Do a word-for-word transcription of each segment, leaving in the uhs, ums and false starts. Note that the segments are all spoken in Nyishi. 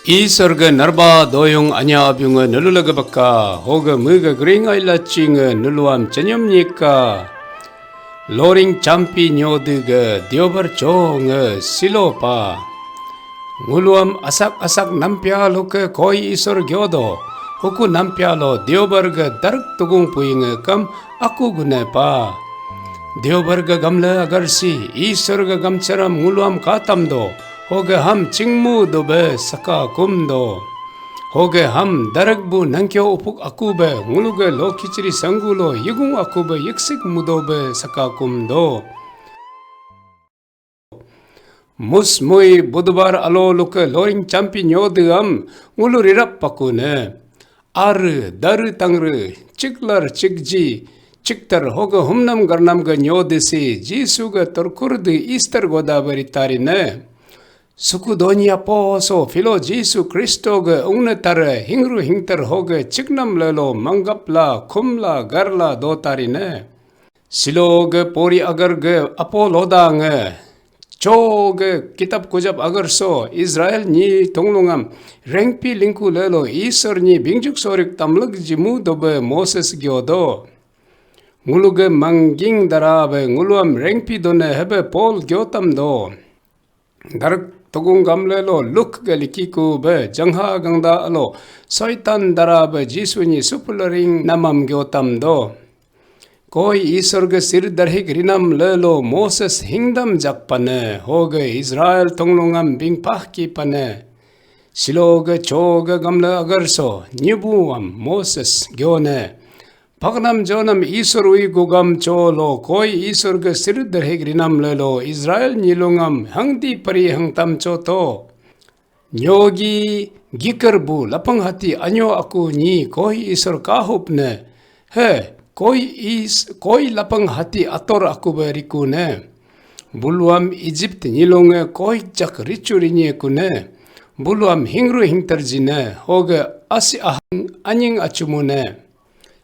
Isor ge narba doyung anya abiung nulu lege baka, hoge mege gering ai lacing nuluam chenyum nyika. Loring champi nyode ge diobar cho nge silo pa. Nguluam asak-asak nampia luke koi Isor gyodo, huku nampia lo diobar ge dark tugung pui nge kam aku gune pa. Diobar ga gamle agar si, Isor ga gamcharam nguluam katam do, hoga ham chingmu dobe saka kum do. Hoga ham darak bu nangkyo upuk aku be, ngulu ga lo kichri sanggu lo yigung aku be yiksik mudo be saka kum do. Mus mui budbar alo luke loring champi nyode am ngulu rirap pakune. Aru, daru tangru, chiklar chikji, chiktar hoga humnam garnam ga nyodisi, Jisu ga torkur di Easter goda beri tarine. Suku donya po so filo Jisu Kristo ga ungne tare hingru hingtar hoga chiknam lelo manggap la, khum la, gar la do tarine. Silo ge pori agar ge apo loda nge. Cho ge kitab kujap agar so Israel nyi tonglungam rengpi lingku lelo Isor nyi bingjuk sorik tamlak jimu dobe Moses gyodo. Ngulu ge mangging dara be nguluam rengpi done hebe Paul gyotam do. Darak tugung gamle lo Luk ge likiku be jangha gangda alo soitan dara be Jisu nyi supularing namam gyotam do. Koi Isor ge sir darhik rinam lelo Moses hingdam jak pane, hoge Israel tonglungam bingpah ki pane. Silo ge cho ge gamle agar so, nyibuam Moses gyone. Pagnam jonam Isor ui gugam cho lo koi Isor ge sir derhik rinam lelo Israel nyilungam hangdi pari hangtam cho to. Nyogi gikar bu lapang hati anyo aku nyi koi Isor kahup ne. He, koi is, koi lapang hati ator aku be riku ne. Buluam Egypt nyilunge koi jak richu rinye ku ne. Buluam hingru hingtar ji ne, hoge asi ahang anying achumu ne.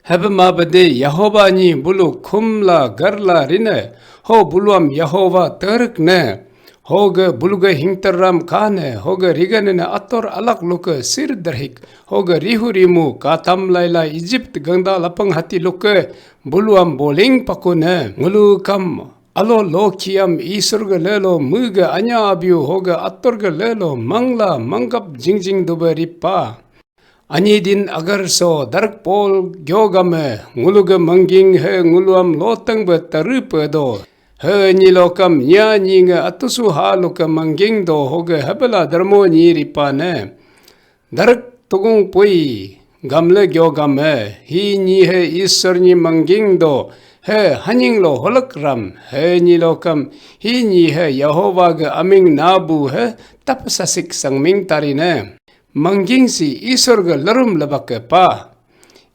Hebe mabede Yehova nyi bulu khum la gar la rine, ho buluam Yehova terek ne, hoge buluge hingteram kane, hoge rigane ne ator alak luke sir derhik, hoge rihu rimu katam laila Egypt gangda lapang hati luke buluam boling pakune, ngulu kam alo lo kiam Isor ge lelo muge anya abiu hoge ator ge lelo mangla manggap jingjing dube ripa. Anyi din agar so darak Paul gyogame nguluge mangging he nguluam loteng be taru pedo. He nyi lokam nya nyi nge atusu ha luke mangging do hoge hebela dermo nyi ripane. Darak tugung pui gamle gyogame hi nyi he Isor nyi mangging do he hanying lo holak ram he nyi lokam hi nyi he Yehova ge aming nabu he tapsasik sangming tarine. Mangging si Isor ge larum lebak ke pa.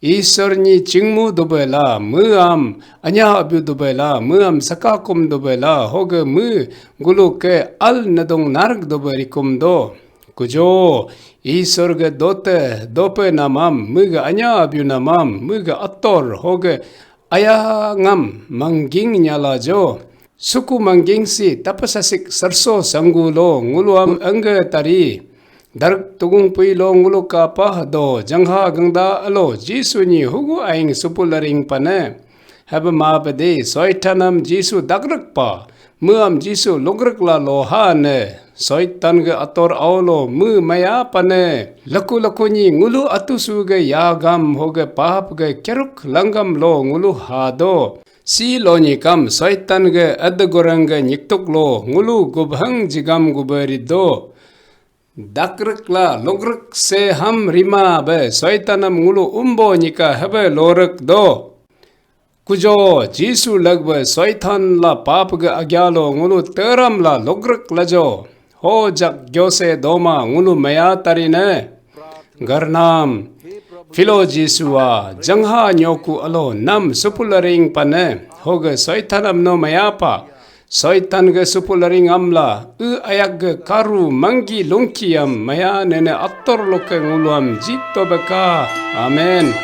Isor nyi chingmu dube la, meam anya abu dube la, meam sakakum dube la, hoge me gulu ke al nadung narak dube rikum do. Kujo, Isor ge dote, dope namam, me ge anya abu namam, me ge ator, hoge aya ngam mangging nyala jo. Suku mangging si tapasasik sarso sanggu lo nguluam engge tari. Darak tugung pui lo ngulu kapah do jangha gangda alo Jisu nyi hugu aing supularing pane. Hebe mabede soitanam Jisu dagrak pa, meam Jisu lugrak la loha ne. Soitan ge ator aulo me maya pane. Laku laku nyi ngulu atusu ge yagam hoge pap ge keruk langgam lo ngulu hado. Si lo nyi kam soitan ge adagorang ge nyiktuk lo ngulu gubhang jigam guberi do. Dakrik la lugrik se ham rima be soitanam ngulu umbo nyika hebe lorek do. Kujo Jisu lagbe soitan la pap ge agyalo ngulu teram la lugrik lajo. Ho jak gyose doma ngulu maya tarine. Garnam, filo Jisua, jangha nyoku alo nam supularing pane, hoge soitanam no mayapa. Soitan ge supularing amla, u ayak ge karu manggi lungkiam maya nene ator loke nguluam jito beka. Amen.